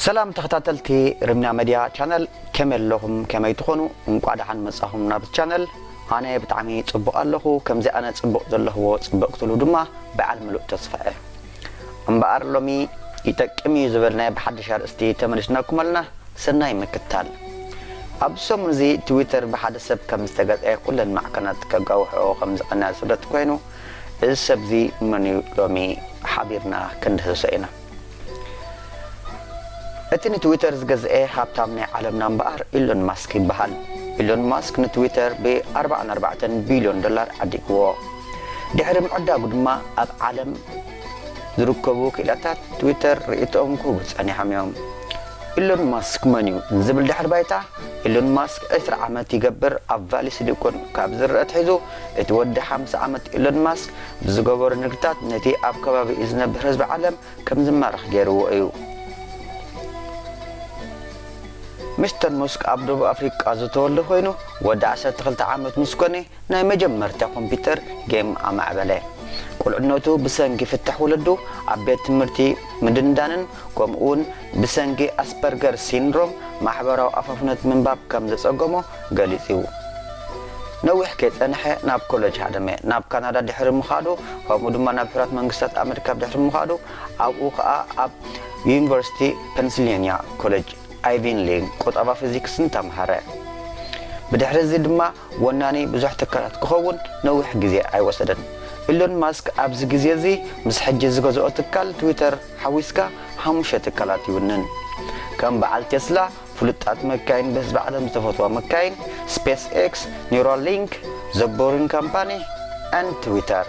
ሰላም ተኸታተልቲ ሪምና መድያ ቻነል፣ ከመይ ኣለኹም? ከመይ ትኾኑ? እንቋዕ ደሓን መጻኹም ናብዚ ቻነል። ኣነ ብጣዕሚ ጽቡቕ ኣለኹ። ከምዚ ኣነ ጽቡቕ ዘለኽዎ ጽቡቕ ክትብሉ ድማ በዓል ምሉእ ተስፋ እየ። እምበኣር ሎሚ ይጠቅም እዩ ዝበልናዮ ብሓድሽ ኣርእስቲ ተመሊስናኩም ኣለና። ሰናይ ምክታል። ኣብዚ ሰሙን እዚ ትዊተር ብሓደ ሰብ ከም ዝተገዝአ ኩለን ማዕከናት ከጋውሕኦ ከም ዝቐነያ ዝፍለጥ ኮይኑ፣ እዚ ሰብ እዚ መን እዩ? ሎሚ ሓቢርና ክንድህስሶ ኢና። እቲ ንትዊተር ዝገዝአ ሃብታም ናይ ዓለምና እምበኣር ኢሎን ማስክ ይበሃል። ኢሎን ማስክ ንትዊተር ብ ኣርባዓን ኣርባዕተን ቢልዮን ዶላር ዓዲግዎ። ድሕሪ ምዕዳጉ ድማ ኣብ ዓለም ዝርከቡ ክኢላታት ትዊተር ርእይቶኦም ክህቡ ጸኒሖም እዮም። ኢሎን ማስክ መን እዩ ንዝብል ድሕሪ ባይታ፣ ኢሎን ማስክ ዕስራ ዓመት ይገብር ኣብ ቫሊ ሲሊኮን ካብ ዝረአ ኣትሒዙ፣ እቲ ወዲ ሓምሳ ዓመት ኢሎን ማስክ ብዝገበሮ ንግድታት ነቲ ኣብ ከባቢኡ ዝነብር ህዝቢ ዓለም ከም ዝማረኽ ገይርዎ እዩ። ሚስተር ሙስክ ኣብ ደቡብ ኣፍሪቃ ዝተወልደ ኮይኑ፣ ወዲ ዓሰርተ ክልተ ዓመት ምስ ኮነ ናይ መጀመርታ ኮምፒተር ጌም ኣማዕበለ። ቁልዕነቱ ብሰንኪ ፍታሕ ወለዱ ኣብ ቤት ትምህርቲ ምድንዳንን ከምኡውን ብሰንኪ ኣስፐርገር ሲንድሮም ማሕበራዊ ኣፋፍነት ምንባብ ከም ዘጸገሞ ገሊጹ። ነዊሕ ከይጸንሐ ናብ ኮለጅ ሃደመ። ናብ ካናዳ ድሕሪ ምኻዱ፣ ከምኡ ድማ ናብ ሕቡራት መንግስታት ኣመሪካ ድሕሪ ምኻዱ፣ ኣብኡ ኸኣ ኣብ ዩኒቨርሲቲ ፐንስልቬንያ ኮለጅ ኣይቪን ሊግ ቁጠባ ፊዚክስን ተምሃረ። ብድሕሪ እዚ ድማ ወናኒ ብዙሕ ትካላት ክኸውን ነዊሕ ግዜ ኣይወሰደን። ኢሎን ማስክ ኣብዚ ግዜ እዚ ምስ ሕጂ ዝገዝኦ ትካል ትዊተር ሓዊስካ ሓሙሽተ ትካላት ይውንን። ከም በዓል ቴስላ፣ ፍሉጣት መካይን፣ ብህዝቢ ዓለም ዝተፈትዋ መካይን፣ ስፔስ ኤክስ፣ ኒውራሊንክ፣ ዘ ቦሪንግ ካምፓኒ፣ and ትዊተር።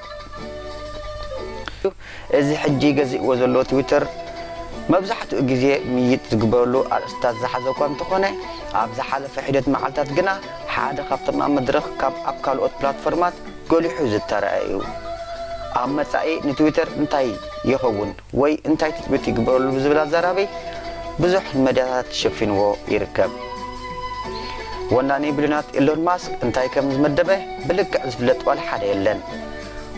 እዚ ሕጂ ገዚእዎ ዘሎ ትዊተር መብዛሕትኡ ግዜ ምይይጥ ዝግበረሉ ኣርእስታት ዝሓዘ እኳ እንተኾነ፣ ኣብ ዝሓለፈ ሒደት መዓልታት ግና ሓደ ካብቶም ኣብ መድረኽ ካብ ኣብ ካልኦት ፕላትፎርማት ጎሊሑ ዝተረኣየ እዩ። ኣብ መጻኢ ንትዊተር እንታይ ይኸውን ወይ እንታይ ትጽቢት ይግበረሉ ብዝብል ኣዛራቢ ብዙሕ መድያታት ተሸፊንዎ ይርከብ። ወናኒ ቢልዮናት ኢሎን ማስክ እንታይ ከም ዝመደበ ብልክዕ ዝፍለጥ ዋላ ሓደ የለን።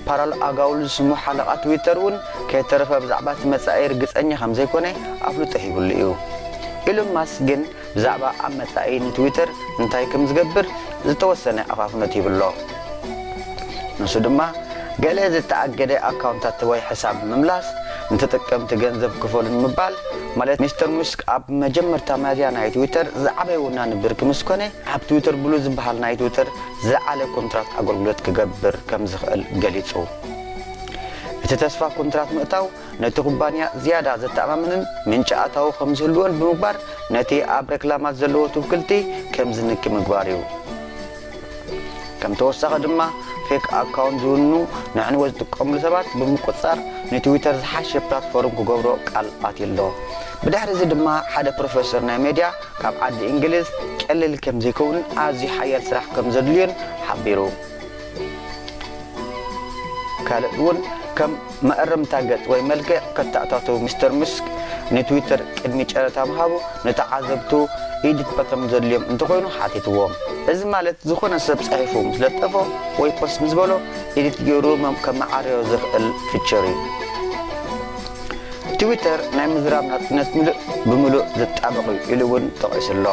ፓራል ኣጋውል ዝስሙ ሓለቓ ትዊተር እውን ከይተረፈ ብዛዕባ እቲ መጻኢ ርግጸኛ ከም ዘይኮነ ኣፍልጦ ሂብሉ እዩ። ኢሎን ማስክ ግን ብዛዕባ ኣብ መጻኢ ንትዊተር እንታይ ከም ዝገብር ዝተወሰነ ኣፋፍኖት ይብሎ። ንሱ ድማ ገለ ዝተኣገደ ኣካውንታት ወይ ሕሳብ ምምላስ፣ ንተጠቀምቲ ገንዘብ ክፈሉን ምባል፣ ማለት ሚስተር ሙስክ ኣብ መጀመርታ ሚያዝያ ናይ ትዊተር ዝዓበየ ወናኒ ብርኪ ምስ ኮነ፣ ኣብ ትዊተር ብሉ ዝበሃል ናይ ትዊተር ዝለዓለ ኮንትራት ኣገልግሎት ክገብር ከም ዝኽእል ገሊጹ። እቲ ተስፋ ኮንትራት ምእታው ነቲ ኩባንያ ዝያዳ ዘተኣማምንን ምንጪ ኣታዊ ከም ዝህልዎን ብምግባር፣ ነቲ ኣብ ሬክላማት ዘለዎ ትውክልቲ ከም ዝንኪ ምግባር እዩ። ከም ተወሳኺ ድማ፣ ፌክ ኣካውንት ዝውንኑ ንዕንወት ዝጥቀምሉ ሰባት ብምቁጽጻር፣ ንትዊተር ዝሓሸ ፕላትፎርም ክገብሮ ቃል ኣትዩ ኣሎ። ብድሕሪ እዚ ድማ ሓደ ፕሮፌሰር ናይ ሜድያ ካብ ዓዲ እንግሊዝ ቀሊል ከም ዘይከውንን ኣዝዩ ሓያል ስራሕ ከም ዘድልዮን ሓቢሩ። ካልእ እውን ከም መእረምታ ገጽ ወይ መልክዕ ከተኣታትው ሚስተር ሙስክ ንትዊተር ቅድሚ ጨረታ ምሃቡ ንተዓዘብቱ ኢዲት በተን ዘድልዮም እንተኾይኑ ሓቲትዎም። እዚ ማለት ዝኾነ ሰብ ጽሒፉ ምስ ለጠፎ ወይ ፖስት ምስ በሎ ኢዲት ገይሩ መም-፣ ከመዓርዮ ዝኽእል ፊቸር እዩ። ትዊተር ናይ ምዝራብ ናጽነት ምሉእ ብምሉእ ዝጣበቕ እዩ ኢሉ እውን ጠቒሱ ኣሎ።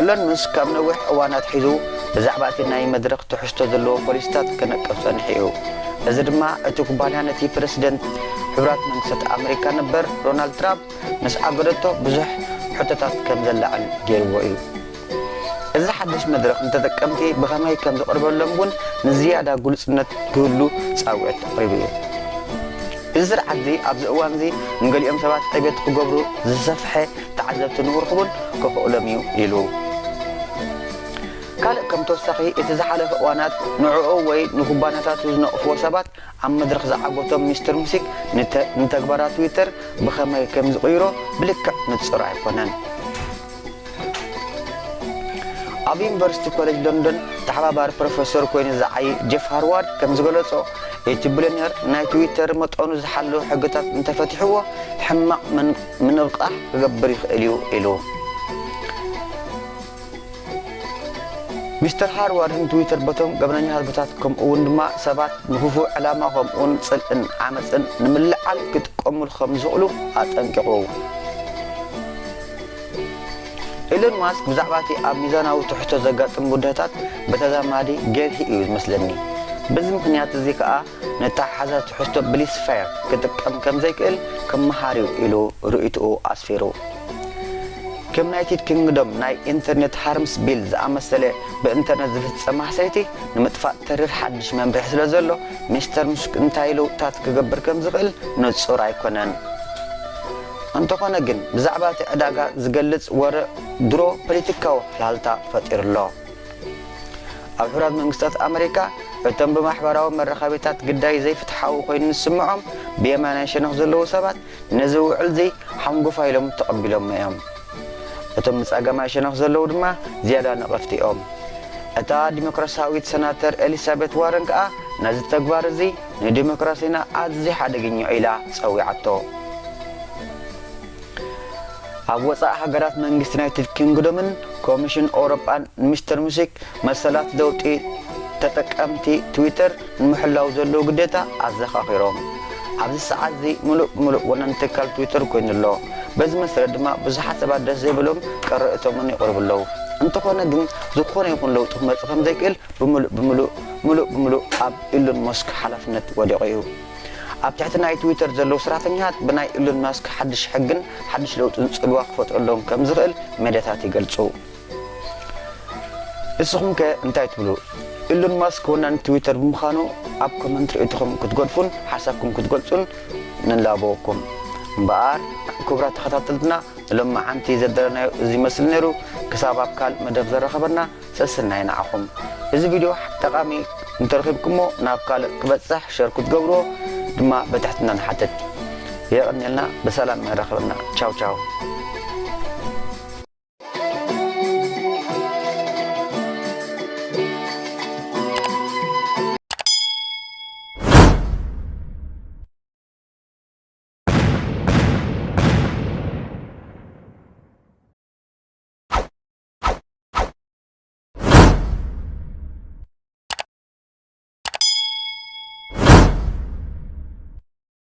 ኢሎን መስክ ካብ ነዊሕ እዋን ኣትሒዙ ብዛዕባ እቲ ናይ መድረኽ ትሕዝቶ ዘለዎ ፖሊሲታት ክነቅፍ ጸኒሑ እዩ። እዚ ድማ እቲ ኩባንያ ነቲ ፕረሲደንት ሕቡራት መንግስታት ኣመሪካ ነበር ዶናልድ ትራምፕ ምስ ኣገደቶ ብዙሕ ሕቶታት ከም ዘላዕል ገይርዎ እዩ። እዚ ሓድሽ መድረኽ ንተጠቀምቲ ብኸመይ ከም ዝቐርበሎም እውን ንዝያዳ ግሉጽነት ክህሉ ጻውዒት ኣቕሪቡ እዩ። እዚ ስርዓት እዚ ኣብዚ እዋን እዚ ንገሊኦም ሰባት ዕቤት ክገብሩ ዝሰፍሐ ተዓዘብቲ ንክረኽቡን ከኽእሎም እዩ ኢሉ። ካልእ ከም ተወሳኺ እቲ ዝሓለፈ እዋናት ንዕኡ ወይ ንኩባንያታቱ ዝነቕፍዎ ሰባት ኣብ መድረኽ ዝዓገቶም ሚስተር ሙስክ ንተ-፣ ንተግባራት ትዊተር ብኸመይ ከም ዝቕይሮ ብልክዕ ንጹር ኣይኮነን። ኣብ ዩኒቨርሲቲ ኮሌጅ ሎንዶን ተሓባባሪ ፕሮፌሰር ኮይኑ ዝዓዪ ጀፍ ሃርዋርድ ከም ዝገለጾ፣ እቲ ቢልዮነር ናይ ትዊተር መጠኑ ዝሓለወ ሕግታት እንተፈቲሕዎ ሕማቕ ምን-፣ ምንቕቓሕ ክገብር ይኽእል እዩ ኢሉ። ሚስተር ሃርዋርድን ትዊተር በቶም ገበነኛ ህዝብታት ከምኡ እውን ድማ ሰባት ንክፉእ ዕላማ ከምኡውን ጽልእን ዓመጽን ንምልዓል ክጥቀሙሉ ከም ዝኽእሉ ኣጠንቂቑ። ኢሎን ማስክ ብዛዕባ እቲ ኣብ ሚዛናዊ ትሕዝቶ ዘጋጥም ውድህታት ብተዛማዲ ገርሂ እዩ ዝመስለኒ። በዚ ምኽንያት እዚ ከኣ ነተሓሓዛ ትሕዝቶ ብሊስፋየር ክጥቀም ከም ዘይክእል ከም መሃሪው ኢሉ ርእይትኡ ኣስፊሩ። ከም ዩናይትድ ኪንግዶም ናይ ኢንተርኔት ሃርምስ ቢል ዝኣመሰለ ብኢንተርኔት ዝፍጸም ማህሰይቲ ንምጥፋእ ተሪር ሓድሽ መምርሒ ስለ ዘሎ፣ ሚስተር ሙስክ እንታይ ለውጥታት ክገብር ከም ዝኽእል ንጹር ኣይኮነን። እንተኾነ ግን፣ ብዛዕባ እቲ ዕዳጋ ዝገልጽ ወረ ድሮ ፖለቲካዊ ሃልሃልታ ፈጢሩ ኣሎ። ኣብ ሕቡራት መንግስታት ኣመሪካ፣ እቶም ብማሕበራዊ መራኸቢታት ግዳይ ዘይፍትሓዊ ኮይኑ ዝስምዖም ብየማናይ ሸነኽ ዘለዉ ሰባት፣ ነዚ ውዕልዚ ሓንጎፋይ ኢሎም ተቐቢሎሞ እዮም። እቶም ብጸጋማይ ሸነኽ ዘለዉ ድማ ዝያዳ ነቐፍቲ እዮም። እታ ዲሞክራሲያዊት ሰናተር ኤሊሳቤት ዋረን ከኣ ነዚ ተግባር እዚ ንዲሞክራሲና ኣዝዩ ሓደገኛ ኢላ ጸዊዓቶ። ኣብ ወጻኢ ሃገራት መንግስቲ ዩናይትድ ኪንግዶምን ኮሚሽን ኣውሮጳን ንሚስተር ሙሲክ መሰላት ለውጢ ተጠቀምቲ ትዊተር ንምሕላው ዘለዎ ግዴታ ኣዘኻኺሮም። ኣብዚ ሰዓት እዚ ምሉእ ብምሉእ ወናኒ ትካል ትዊተር ኮይኑ ኣሎ። በዚ መሰረት ድማ ብዙሓት ሰባት ደስ ዘይብሎም ቅረእቶምን የቕርቡ ኣለዉ። እንተኾነ ግን ዝኾነ ይኹን ለውጢ ክመጽእ ከም ዘይክእል ብምሉእ ብምሉእ ምሉእ ብምሉእ ኣብ ኢሎን መስክ ሓላፍነት ወዲቑ እዩ። ኣብ ትሕቲ ናይ ትዊተር ዘለዉ ሰራሕተኛታት ብናይ ኢሎን መስክ ሓድሽ ሕግን ሓድሽ ለውጥን ጽልዋ ክፈጥረሎም ከም ዝኽእል ሜድያታት ይገልጹ። እስኹም ከ እንታይ ትብሉ? ኢሎን ማስክ ወናኒ ትዊተር ብምዃኑ ኣብ ኮመንት ርእይቶኹም ክትገድፉን ሓሳብኩም ክትገልጹን ንላበወኩም። እምበኣር ክቡራት ተኸታተልትና ንሎማዓንቲ ዘዳለናዮ እዚ ይመስል ነይሩ። ክሳብ ኣብ ካልእ መደብ ዘራኽበና ሰሰናዩ ንዓኹም። እዚ ቪድዮ ጠቓሚ እንተረኺብኩሞ ናብ ካልእ ክበጽሕ ሸር ክትገብርዎ ድማ ብትሕትና ንሓትት። የቐንየልና፣ ብሰላም የራኽበና። ቻው ቻው።